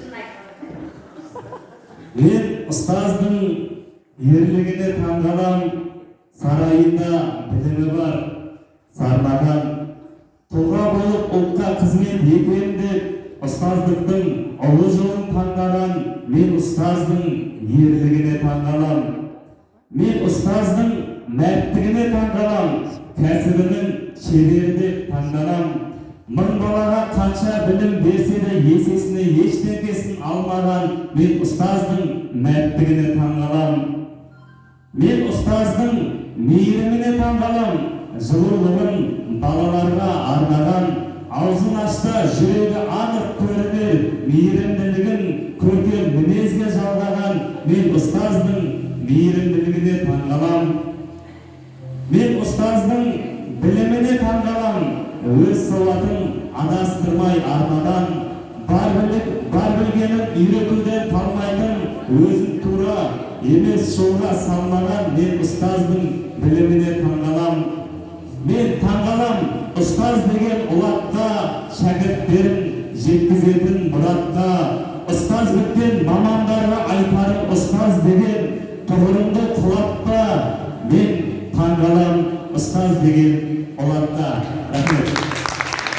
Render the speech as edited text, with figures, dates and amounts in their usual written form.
Шынын айтқанда. Мен ұстаздың ерлігіне таңғалам, сарайында білімі бар, сарнаған. Тұлға болып ұлтқа қызмет етем деп, ұстаздықтың ұлы жолын таңдаған, мен ұстаздың ерлігіне таңғалам. Мен ұстаздың мәрттігіне таңғалам, кәсібінің шебері деп таңданам. Мың балаға қанша білім берсе де, есесіне ештеңкесін алмаған, мен ұстаздың мәрттігіне таңғалам. Мен ұстаздың мейіріміне таңғалам, жылулығын балаларға арнаған, аузын ашса, жүрегі анық көрінер, мейірімділігін көркем мінезге жалғаған, мен ұстаздың мейірімділігіне таңғалам. Мен ұстаздың біліміне таңғалам, өз сауатын адастырмай арнадан, бар біліп, бар білгенін үйретуден қалмайтын, өзін тура емес жолға салмаған, мен ұстаздың біліміне таңғалам. Мен таңғалам ұстаз деген ұлаққа, шәкірттерін жеткізетін мұратқа. Ұстаз біткен мамандарға айтарым: ұстаз деген тұғырыңды құлатпа. Мен таңғалам ұстаз деген